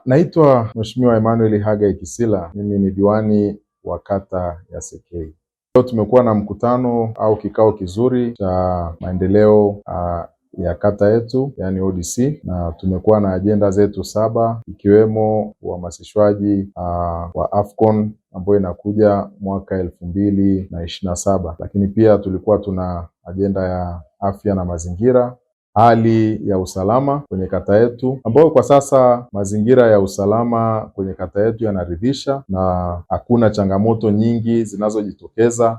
Naitwa Mheshimiwa Emmanuel Hagai Kisila, mimi ni diwani wa kata ya Sekei. Leo tumekuwa na mkutano au kikao kizuri cha maendeleo ya kata yetu yani ODC, na tumekuwa na ajenda zetu 7 ikiwemo uhamasishwaji wa AFCON ambayo inakuja mwaka 2027, lakini pia tulikuwa tuna ajenda ya afya na mazingira, hali ya usalama kwenye kata yetu, ambayo kwa sasa mazingira ya usalama kwenye kata yetu yanaridhisha na hakuna changamoto nyingi zinazojitokeza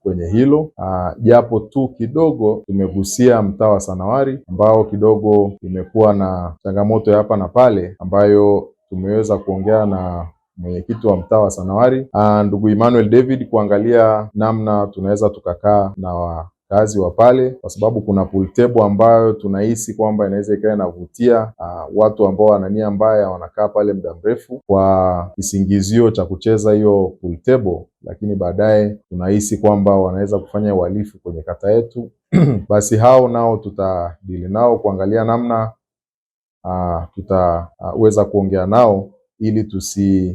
kwenye hilo, japo tu kidogo tumegusia mtaa wa Sanawari ambao kidogo imekuwa na changamoto ya hapa na pale, ambayo tumeweza kuongea na mwenyekiti wa mtaa wa Sanawari ndugu Emmanuel David kuangalia namna tunaweza tukakaa na wakazi wa pale, kwa sababu kuna pool table ambayo tunahisi kwamba inaweza ikawa inavutia watu ambao wana nia mbaya, wanakaa pale muda mrefu kwa kisingizio cha kucheza hiyo pool table, lakini baadaye tunahisi kwamba wanaweza kufanya uhalifu kwenye kata yetu. Basi hao nao tutadili nao kuangalia namna tutaweza kuongea nao ili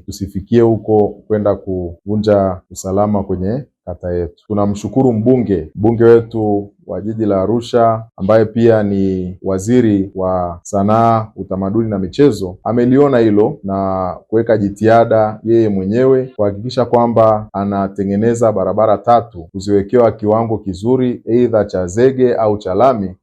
tusifikie huko kwenda kuvunja usalama kwenye kata yetu. Tunamshukuru mbunge wetu wa jiji la Arusha ambaye pia ni waziri wa sanaa, utamaduni na michezo, ameliona hilo na kuweka jitihada yeye mwenyewe kuhakikisha kwamba anatengeneza barabara 3 kuziwekewa kiwango kizuri, aidha cha zege au cha lami,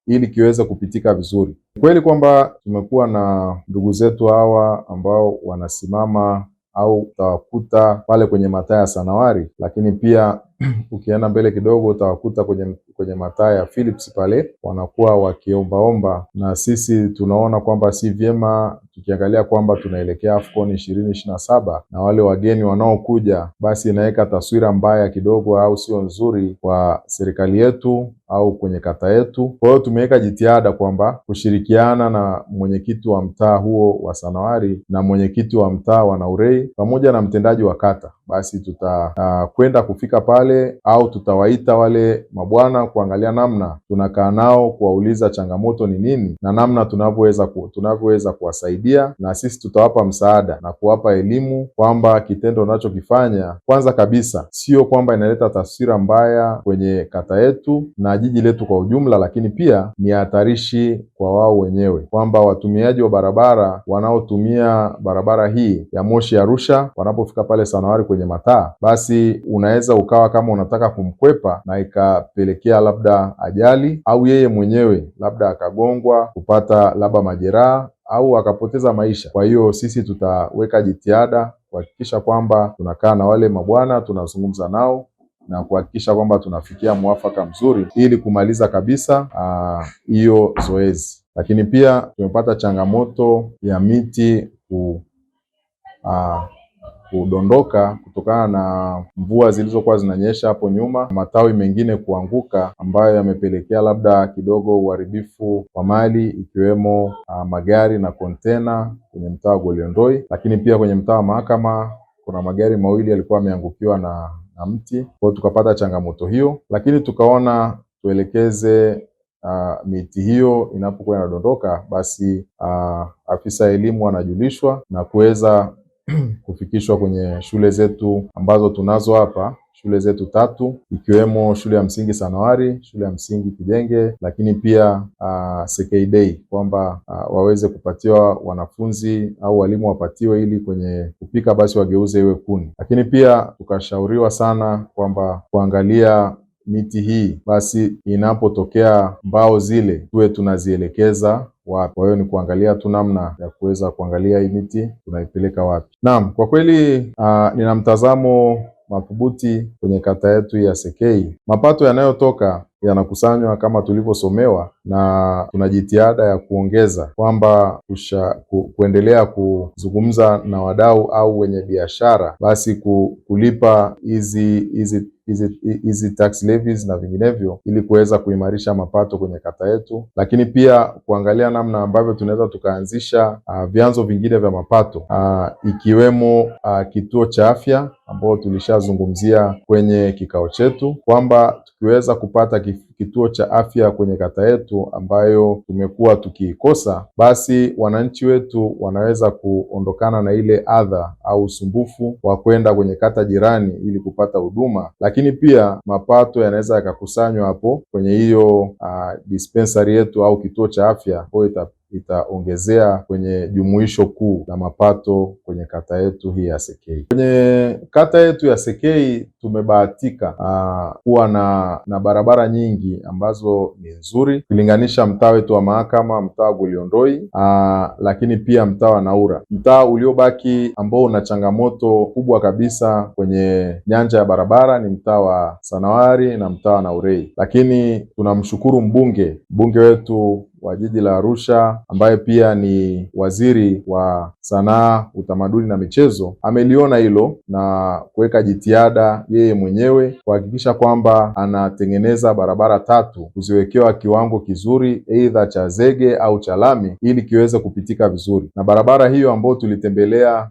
ili kiweze kupitika vizuri. Kweli kwamba tumekuwa na ndugu zetu hawa ambao wanasimama au utawakuta pale kwenye mataa ya Sanawari, lakini pia ukienda mbele kidogo utawakuta kwenye mataa ya Philips pale wanakuwa wakiombaomba, na sisi tunaona kwamba si vyema, tukiangalia kwamba tunaelekea AFCON 2027 na wale wageni wanaokuja, basi inaweka taswira mbaya kidogo au sio nzuri kwa serikali yetu au kwenye kata yetu. Kwa hiyo tumeweka jitihada kwamba kushirikiana na mwenyekiti wa mtaa huo wa Sanawari na mwenyekiti wa mtaa wa Naurei pamoja na mtendaji wa kata, basi tutakwenda kufika pale au tutawaita wale mabwana kuangalia namna tunakaa nao, kuwauliza changamoto ni nini na namna tunavyoweza kuwasaidia, na sisi tutawapa msaada na kuwapa elimu kwamba kitendo unachokifanya kwanza kabisa sio kwamba inaleta taswira mbaya kwenye kata yetu na jiji letu kwa ujumla, lakini pia ni hatarishi kwa wao wenyewe, kwamba watumiaji wa barabara wanaotumia barabara hii ya Moshi Arusha wanapofika pale Sanawari kwenye mataa, basi unaweza ukawa kama unataka kumkwepa na ikapelekea labda ajali, au yeye mwenyewe labda akagongwa kupata labda majeraha au akapoteza maisha. Kwa hiyo sisi tutaweka jitihada kuhakikisha kwamba tunakaa na wale mabwana, tunazungumza nao na kuhakikisha kwamba tunafikia mwafaka mzuri ili kumaliza kabisa hiyo zoezi. Lakini pia tumepata changamoto ya miti kudondoka kutokana na mvua zilizokuwa zinanyesha hapo nyuma, matawi mengine kuanguka ambayo yamepelekea labda kidogo uharibifu wa mali ikiwemo magari na kontena kwenye mtaa wa Goliondoi. Lakini pia kwenye mtaa wa Mahakama kuna magari mawili yalikuwa yameangukiwa na mti. Kwa hiyo tukapata changamoto hiyo, lakini tukaona tuelekeze miti hiyo inapokuwa inadondoka, basi afisa elimu anajulishwa na kuweza kufikishwa kwenye shule zetu ambazo tunazo hapa, shule zetu 3 ikiwemo shule ya msingi Sanawari, shule ya msingi Kijenge, lakini pia Sekei Day, kwamba waweze kupatiwa wanafunzi au walimu wapatiwe ili kwenye kupika basi wageuze iwe kuni. Lakini pia tukashauriwa sana kwamba kuangalia miti hii basi inapotokea mbao zile tuwe tunazielekeza wapi. Kwa hiyo ni kuangalia tu namna ya kuweza kuangalia hii miti tunaipeleka wapi. Naam, kwa kweli nina mtazamo madhubuti kwenye kata yetu ya Sekei. Mapato yanayotoka yanakusanywa kama tulivyosomewa, na tuna jitihada ya kuongeza kwamba kuendelea kuzungumza na wadau au wenye biashara basi kulipa hizi tax levies na vinginevyo, ili kuweza kuimarisha mapato kwenye kata yetu, lakini pia kuangalia namna ambavyo tunaweza tukaanzisha vyanzo vingine vya mapato ikiwemo kituo cha afya ambao tulishazungumzia kwenye kikao chetu kwamba tukiweza kupata kituo cha afya kwenye kata yetu ambayo tumekuwa tukiikosa, basi wananchi wetu wanaweza kuondokana na ile adha au usumbufu wa kwenda kwenye kata jirani ili kupata huduma, lakini pia mapato yanaweza yakakusanywa hapo kwenye hiyo dispensary yetu au kituo cha afya ambayo itaongezea kwenye jumuisho kuu la mapato kwenye kata yetu hii ya Sekei. Kwenye kata yetu ya Sekei tumebahatika kuwa na barabara nyingi ambazo ni nzuri ukilinganisha mtaa wetu wa Mahakama, mtaa wa Goliondoi, lakini pia mtaa wa Naura. Mtaa uliobaki ambao una changamoto kubwa kabisa kwenye nyanja ya barabara ni mtaa wa Sanawari na mtaa wa Naurei, lakini tunamshukuru mbunge wetu wa jiji la Arusha ambaye pia ni waziri wa sanaa, utamaduni na michezo, ameliona hilo na kuweka jitihada yeye mwenyewe kuhakikisha kwamba anatengeneza barabara tatu kuziwekewa kiwango kizuri, aidha cha zege au cha lami, ili kiweze kupitika vizuri. Na barabara hiyo ambayo tulitembelea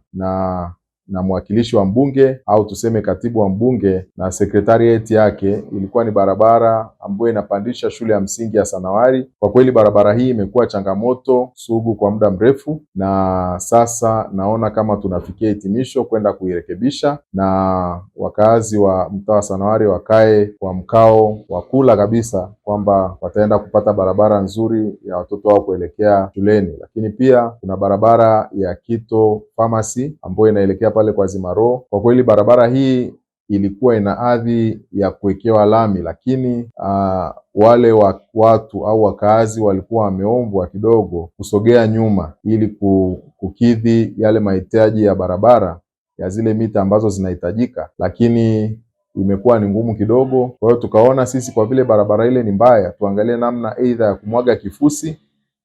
na mwakilishi wa mbunge au tuseme katibu wa mbunge na sekretarieti yake, ilikuwa ni barabara ambayo inapandisha shule ya msingi ya Sanawari. Kwa kweli barabara hii imekuwa changamoto sugu kwa muda mrefu, na sasa naona kama tunafikia hitimisho kwenda kuirekebisha, na wakazi wa mtaa wa Sanawari wakae kwa mkao wa kula kabisa kwamba wataenda kupata barabara nzuri ya watoto wao kuelekea shuleni. Lakini pia kuna barabara ya Kito Pharmacy ambayo inaelekea pale kwa Zimaro. Kwa kweli barabara hii ilikuwa ina adhi ya kuwekewa lami, lakini wale watu au wakaazi walikuwa wameombwa kidogo kusogea nyuma ili kukidhi yale mahitaji ya barabara ya zile mita ambazo zinahitajika, lakini imekuwa ni ngumu kidogo. Kwa hiyo tukaona sisi kwa vile barabara ile ni mbaya, tuangalie namna aidha ya kumwaga kifusi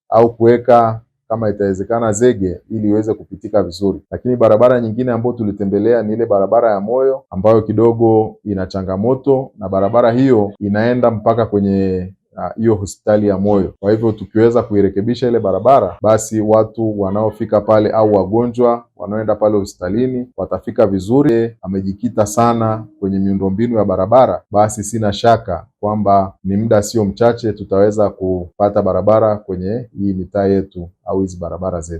au kuweka kama itawezekana zege ili iweze kupitika vizuri. Lakini barabara nyingine ambayo tulitembelea ni ile barabara ya Moyo ambayo kidogo ina changamoto, na barabara hiyo inaenda mpaka kwenye hiyo hospitali ya Moyo. Kwa hivyo tukiweza kuirekebisha ile barabara, basi watu wanaofika pale au wagonjwa wanaoenda pale hospitalini watafika vizuri. Amejikita sana kwenye miundombinu ya barabara, basi sina shaka kwamba ni muda sio mchache tutaweza kupata barabara kwenye hii mitaa yetu au hizi barabara zetu.